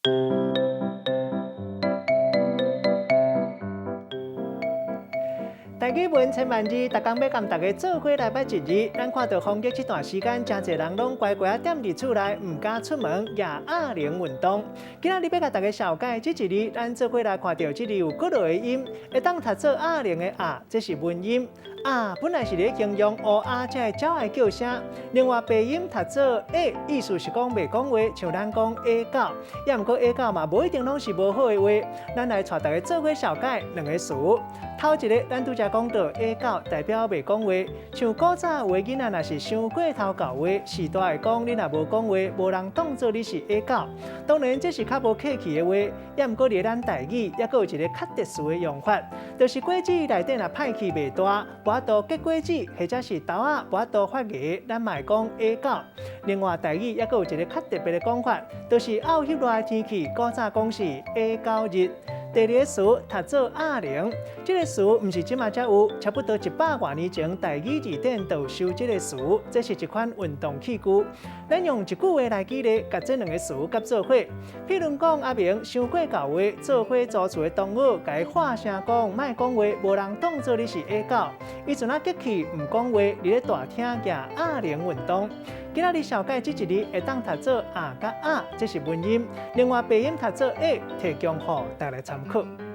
台語文千萬字，逐工欲共大家做伙來捌一字。咱看著防疫這段時間，誠濟人攏乖乖仔踮佇厝內，毋敢出門，舉啞鈴運動。今仔日欲共大家紹介這一字，咱做伙來看著這字有幾落個音，會當讀做啞鈴的啞，這是文音。鴨本來是咧形容烏鴉這个鳥的叫聲。另外白音讀做欸，意思是講袂講話，像咱講野狗。猶毋過野狗嘛，無一定攏是無好的話。咱來帶大家做伙紹介兩个詞。頭一个，咱拄才講著野狗代表袂講話，像古早有的囡仔若是傷過頭厚話，序大會講你若無講話，無人當做你是野狗。當然這是較無客氣的話，猶毋過佇咱台語，猶閣有一个較特殊的用法，就是果子內底若歹去袂大，無法度結果子，或者是豆仔無法度發芽，咱嘛會講野狗。另外台語猶閣有一个較特別的講法，就是漚翕熱的天氣，古早講是野狗日。第二个詞讀做啞鈴，這个詞毋是這馬才有，差不多一百外年前，台語字典就有收這个詞，這是一款運動器具。咱用一句話來舉例，共這兩个詞結做伙。譬如講，阿明傷過厚話，做伙租厝的同學共伊喊聲講，莫講話，無人當做你是野狗。伊陣仔激氣毋講話，佇咧大廳舉啞鈴運動。今仔日紹介這一字會當讀做鴨佮啊，這是文音。另外白音讀做欸，提供予大家參考。